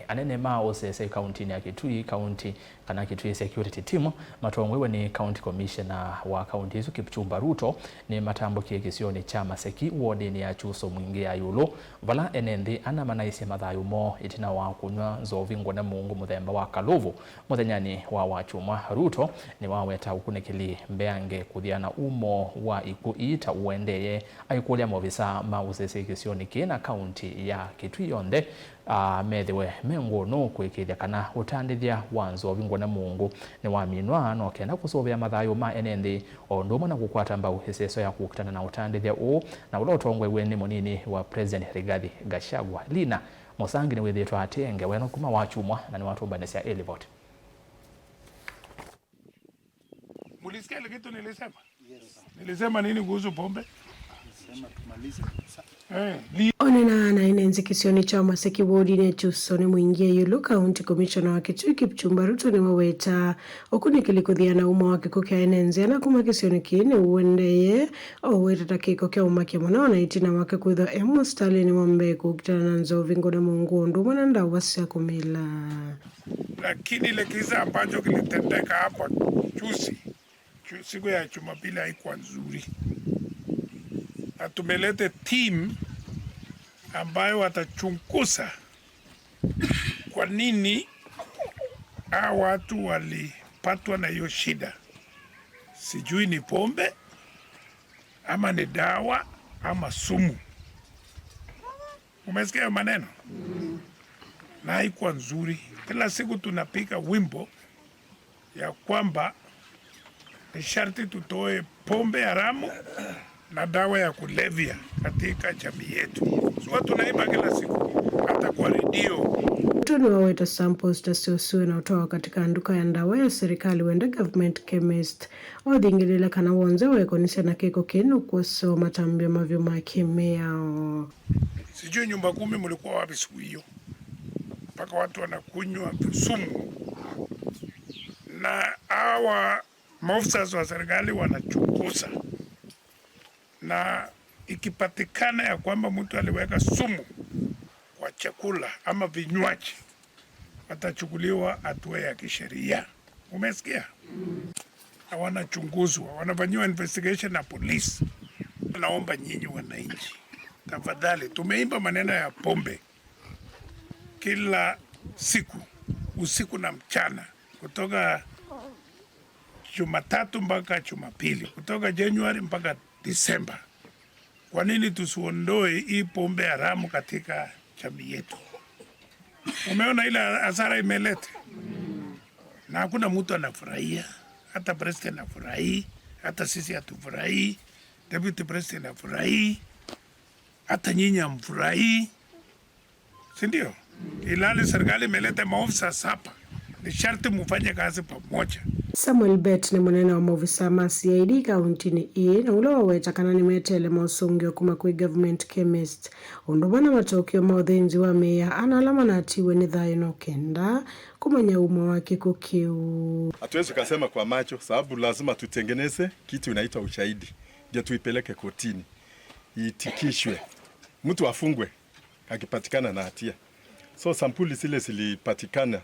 Anene ma osese kaunti ya Kitui County kana Kitui Security Team matongwewe ni County Commissioner wa kaunti isu Kipchumba Ruto ni matambukie kisioni cha Maseki ward ya Chuso mwingi ya yulu vala enenthi ana manaisye mathayu mo itina wa kunywa nzovi ngone mungu muthemba wa kaluvu muthenyani wa wachumwa. Ruto ni waweta ukunikili mbeange kuthiana umo wa iku ita uendeye aikulia movisa ma usese kisioni kina kaunti ya Kitui yonthe methiwe mengu kwikithia kana utandithia wa nzovi ngone mungu ni waminwa no kenda kusuvia mathayu ma ene o ndumwe na kukwata mbau iseso ya kukutana na utandithia uu na ula utongwewe ni munini wa President Rigathi Gachagua. Lina Musangi ni withitwa atenge weno kuma wachumwa na ni watumbanisya elivot. Mulisikia ile kitu nilisema? Yes. Nilisema nini kuhusu pombe? Nilisema tumalize. Onena na inenzi kisioni cha Maseki ward ne Chuso ni mwingie yulu County Commissioner wa Kitui Kipchumba Ruto ni waweta okunikili kuthiana umo wa gikuo kia enenzi na kuma kisioni kii uendeye oweteta kiko kia umakia muno na itina wake kwithwa e mustalini wa mbee kukitana na nzovi ngone mungu undumwe na ndawa cia kumila. Lakini ile kisa ambacho kilitendeka hapo juzi siku ya Jumapili haikuwa nzuri, na tumelete team ambayo watachunguza kwa nini hawa watu walipatwa na hiyo shida. Sijui ni pombe ama ni dawa ama sumu. Umesikia hayo maneno? Na haikuwa nzuri. Kila siku tunapika wimbo ya kwamba ni sharti tutoe pombe haramu na dawa ya kulevya katika jamii yetu. So tunaimba kila siku hata kwa redio. Ruto ni waweta samples tasiosiwe na utoa katika nduka ya ndawa ya serikali wenda government chemist othingilila kana wonze wekonise na kiko kinu kuosewa matambio mavyo ma kimiao. Sijui nyumba kumi mlikuwa wapi siku hiyo, mpaka watu wanakunywa sumu, na hawa maofisa wa serikali wanachunguza, na ikipatikana ya kwamba mtu aliweka sumu kwa chakula ama vinywaji, watachukuliwa hatua ya kisheria. Umesikia? Na wanachunguzwa, wanafanyiwa investigation na polisi. Naomba nyinyi wananchi, tafadhali, tumeimba maneno ya pombe kila siku, usiku na mchana, kutoka Jumatatu mpaka Jumapili, kutoka Januari mpaka Disemba. Kwa nini tusiondoe hii pombe haramu katika jamii yetu? Umeona ile hasara imeleta, na hakuna mtu anafurahia, hata president anafurahii, hata sisi hatufurahii, deputy president anafurahii, hata nyinyi hamfurahii, si ndio? Ilali serikali imeleta maofisa saba, ni sharti mufanye kazi pamoja. Samuel Bet ni munene wa maofisa ma CID kauntini ii na ula waweta kana nimetele mausungio kuma kwi government chemist undu bana matokeo ma uthinzi wa mia ana alama na atiwe ni thayu no kenda kumanya umo wa kiko kiu. Hatuwezi kusema kwa macho sababu lazima tutengeneze kitu inaitwa ushahidi ndio tuipeleke kotini itikishwe, mtu afungwe akipatikana na hatia. So sampuli zile zilipatikana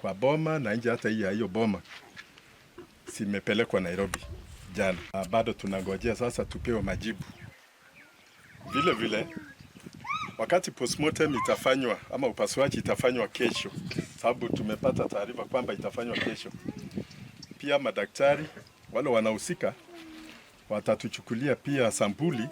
kwa boma na nje hata hii ya hiyo boma zimepelekwa Nairobi jana. Bado tunangojea sasa tupewe majibu. Vile vile wakati postmortem itafanywa ama upasuaji itafanywa kesho, sababu tumepata taarifa kwamba itafanywa kesho. Pia madaktari wale wanahusika watatuchukulia pia sampuli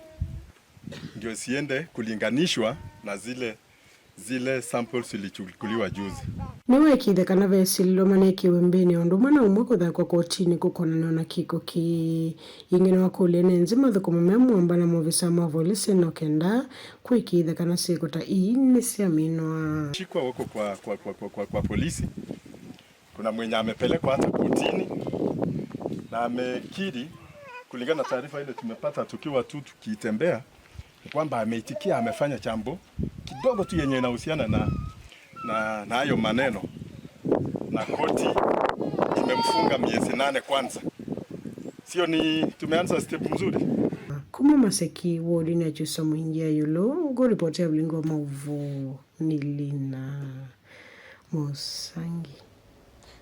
ndio siende kulinganishwa na zile samples zilichukuliwa juzi. Niwekithe kana vesililwa manekiwe mbini undu mwana umwe kuthakwa kotini kukonanwa na kiko kii ingi niwakulie nenzi mathukumu me mwamba na maofisa ma volisi no kenda kwikithe kana ciiko ta ii ni ciaminwa. Shikwa wako kwa polisi. Kuna mwenye amepelekwa hata kotini na amekiri kulingana na taarifa ile tumepata tukiwa tu tukitembea kwamba ameitikia amefanya jambo kidogo tu yenye inahusiana na hayo maneno, na koti imemfunga miezi 8 kwanza. Sio ni tumeanza step mzuri. Kuma Maseki wodi na Chuso mwingia yulo nguripotea mlingo wa mauvu ni Lina. Musangi.